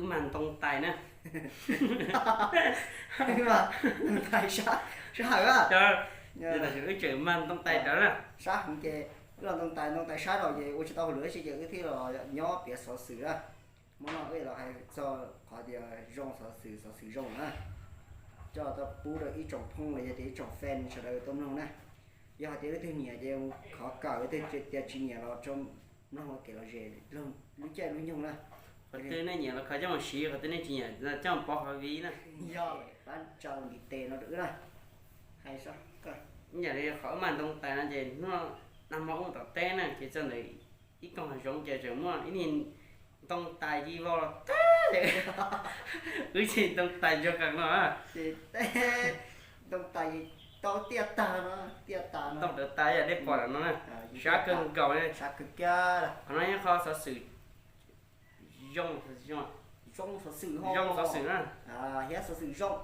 Wb mag ntoo tais na. Ntoo tais sab, sab hawm. Tam sim no wb tseem mag ntoo tais rawv na. Sab heev ces wb los ntoo tais, ntoo tais sab rau ces ua tsis tau hauj lwm dab tsi ces wb thiaj los nyob piav xov xwm na. Hmo no wb los hais txog qhov tias zoo xov xwm, xov xwm zoo na, coj tau pub rau ib tsoom phooj los yog tias ib tsoom fan sawv daws tuaj mloog na. Yog hais tias leej twg nyiam ces khov kawm, leej twg tias tsis nyiam los tso mloog ua kev lom zem lub caij lub nyoog na. Qhov twg nej nyiam los kho coj mus siv, qhov twg nej tsis nyiam coj mus pov qhov viv na. Yog pab tsa ntiv tes no rau wb na. Hais yam li qhov wb mag ntoo tais no ces hnub no nag hmo wb mus tom teb na ces txog ntawm ib koog hav zoov ces tseem muaj ib niag ntoo tais ci vau los tag, wb tsis ntoo tais ntsuag qees no. Ces ntoo tais tau tiaj tag no, tiaj tag no, ntoo rawv tais yam dej pom ntawm no na. Sab kawg nkaus li. Sab kawg kiag. Qhov no yog qhov xov xwm zoo, zoo xov xwm, zoo xov xwm na, thiab xov xwm zoo.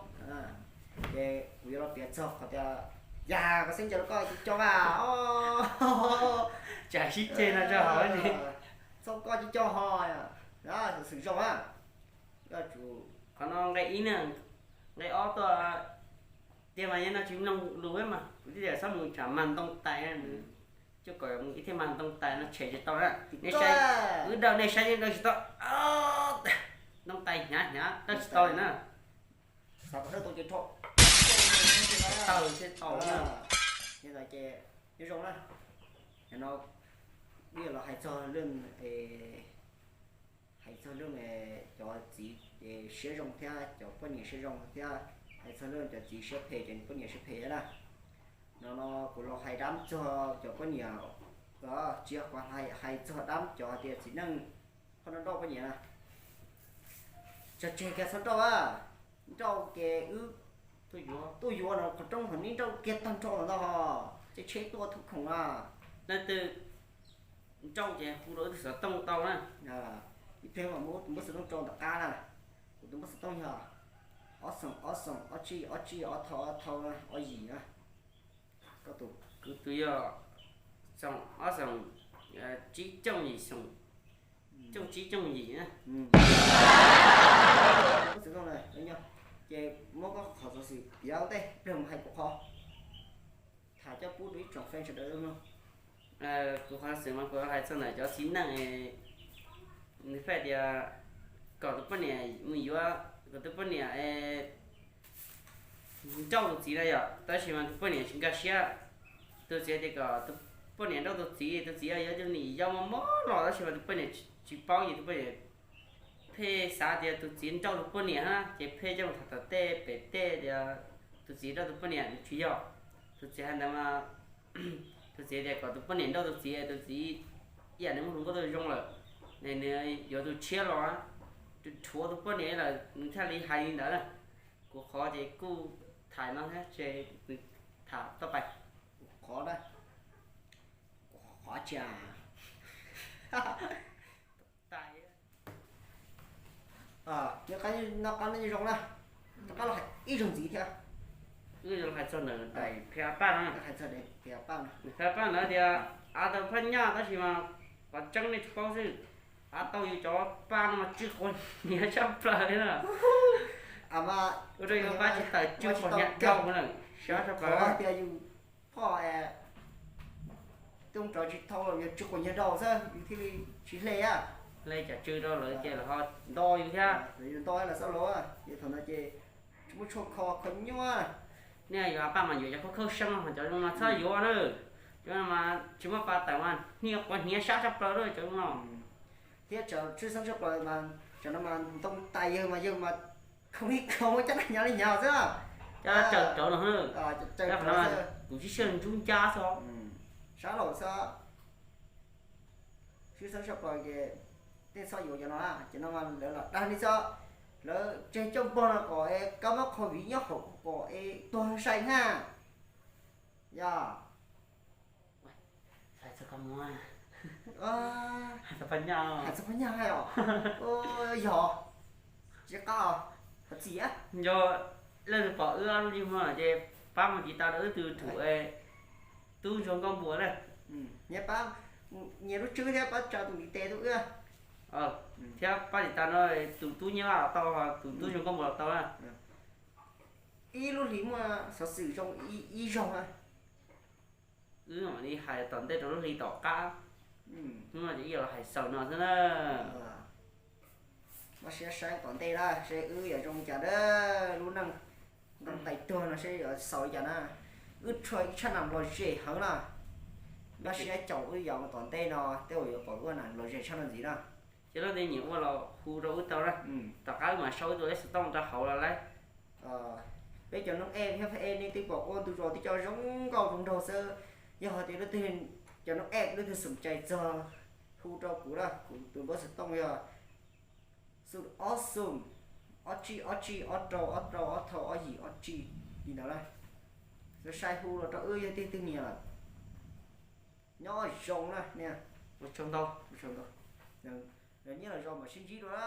Ces kuv yuav los piav txog qhov tias, yam koj xeeb ncaws rau koj ci coj mas, tsam sib ceg no rau hauv li, txhob koj ci coj ho, xov xwm zoo na. Qhov no nqe ib na, nqe ob tuaj tiag mas yog no tsis mloog lus mas kuv thiaj tias txhob mus tsam mag ntoo tais, coj kom mus ib thiaj mag ntoo tais no tshem tsis tau na. Nej saib, wb daw nej saib yeej daw tsis tau. Ntoo tais hnyav hnyav daw tsis tau li na. Tawg thiaj tau na. Nyob zoo na, no wb los hais txog lub hais txog lub cov txiv siab zoo thiab cov poj niam siab zoo thiab, hais txog lub cov txiv siab phem cov poj niam siab phem na. No no kuv los hais dab txog cov poj niam, tsis yog, kuv hais txog dab cov tias txiv neej poj nrauj poj niam na. Tseg tseg kiag txhob nrauj a, nrauj ces wb tuaj yuav no qhov rooj hov neb nrauj kiag tag nrho ntag ho, ces tsheb tuaj thoob khoom a. Leej twg nrauj ces hu rau wb tus xov tooj tau na. Ib pliag mam muab tus npawb xov tooj rau tom qab na. Kuv tus npawb xov tooj yog ob xoom ob xoom ob tsib ob tsib ob thau ob thau ob yim na. Koj tus, kuv tus yog xoom ob xoom tsib cooj yim xoom, cooj tsib cooj yim na. Npawb xov tooj na, ces muab koj qhov xov xwm piav ua ntej pliag mus hais kuv qhov, tham coj pub rau ib tsoom fan sawv daws mloog. Kuv qhov xov xwm mas kuv hais txog ntawm cov txiv neej, nws pheej tias kom tus poj niam mus yuav, kom tus poj niam nrauj tus txiv na yom, tab sis mas tus poj niam tsis nkag siab. Tus txiv tias kom tus poj niam nrauj tus txiv, tus txiv yuav tus niam yau mos mos los tab sis mas tus poj niam tsis paub, ces tus poj niam pheej xav tias tus txiv nrauj tus poj niam na, ces pheej coj mus tham tom tej pem tej tias tus txiv nrauj tus poj niam, nws tsis yog. Tus txiv hais ntawd mas tus txiv tias kom tus poj niam nrauj tus txiv, tus txiv ib yam nws muaj hluas nkauj tau zoo lawm, nws yuav tus tshiab los rhuav tus poj niam lawm, nws thiaj li hais li ntawd na. Kuv qhov ces kuj tham no thiab ces nws tham tau pais. Kuv qhov na, kuv qhov tsis Nyob qab no zoo na, rov qab los hais ib zaug ntxiv thiab. Wb yuav hais txog ntawm daim phia paj no. Hais txog daim phia paj no, phia paj ntawd tias av tau phaj nyaj tab sis mas qhov tseeb nej tsis paub xwb, av tau yus cov paj no mas tsw quav hniav tshaj plaws li na. Ua rau yus paj tsis tawm tsw quav hniav dhau na, siab tshaj plaws. Tias yus phoj tub rov tsis thau los yog tsw quav hniav dhau xwb yus thiaj li tsis hle a. Hle cov tsw rau lawv ces lawv ho nto yus thiab. Yus nto lawv xab lav ces thaum ntawd ces tsis muaj tshuaj kho kho nyuaj. Nej yuav paj mas yuav cov khawb khawb seeb, cov zoo mas txhob yuav na. Cov no mas tsis muaj pa tawm mas hniav quav hniav sab tshaj plaws lawm cov no. Thiab tsw xeeb tshaj plaws mas, tsam no mas ntoo tais yawg mas yawg mas khoov li khoov coj hnyav li hnyav xwb. Cov tsawm rauv no, kuv tsis siab ntsub ncab xwb. Sab laug xwb. Sib xeeb tshaj plaws ces tej txhob yuav cov no, cov no mas lawv lam dag li xwb. Lawv tseg coj npog no kom es kab mob qho viv nyob hauv kom es tuag sai na. Yog. Hais txog paj nyaj os. Yog. Tsis qab os. Thov txim. Yog leej twg pom wb ob lub ntsej muag ces pab mus tiv tauj rau wb tus tub Ntsuag Nkauj Npua na. Nyias pab, nyias lub tswb thiab pab tsa tus ntiv tes rau wb. Thiab pab tis tas no, tus tub Nyiaj Vaj los tau, tus tub Zoo Nkauj Npua los tau na. Ib lub hli muaj xov xwm zoo ib zaug na. Wb mam li hais tom ntej rau lub hli tom qab. Hnub no ces ib yam los hais xaus no xwb na. Mob siab saib tom ntej na seb wb yuav zoo li cas na, lub neej ntoo tais tuag no seb yuav xaus li cas na. Wb rhuaj ib tshab nas lom zem heev na. Mob siab caum wb yog tom ntej no tej zaum yuav pom wb nas lom zem tshaj no ntxiv na. Ces leej twg nyiam ua los hu rau wb tau na. Tom qab wb mam sau wb tus lej xov tooj rau hauv los lawm. Peb cov noob ej thiab peb ej nej twb pom ua ntu zos twb cov zoo nkauj zoo nraug xwb. Yog hais tias leej twg, cov noob ej leej twg xum cai txog, hu rau kuv na, kuv tus npawb xov tooj yog xum ob xum ob tsib ob tsib ob rau ob rau ob thau ob yim ob tsib li ntawd na. Saib hu los rau wb yog leej twg nyiam lawm. Nyob zoo na niam. Ua tsaug ntau. Los nyiaj los zos mam sib ntsib dua na.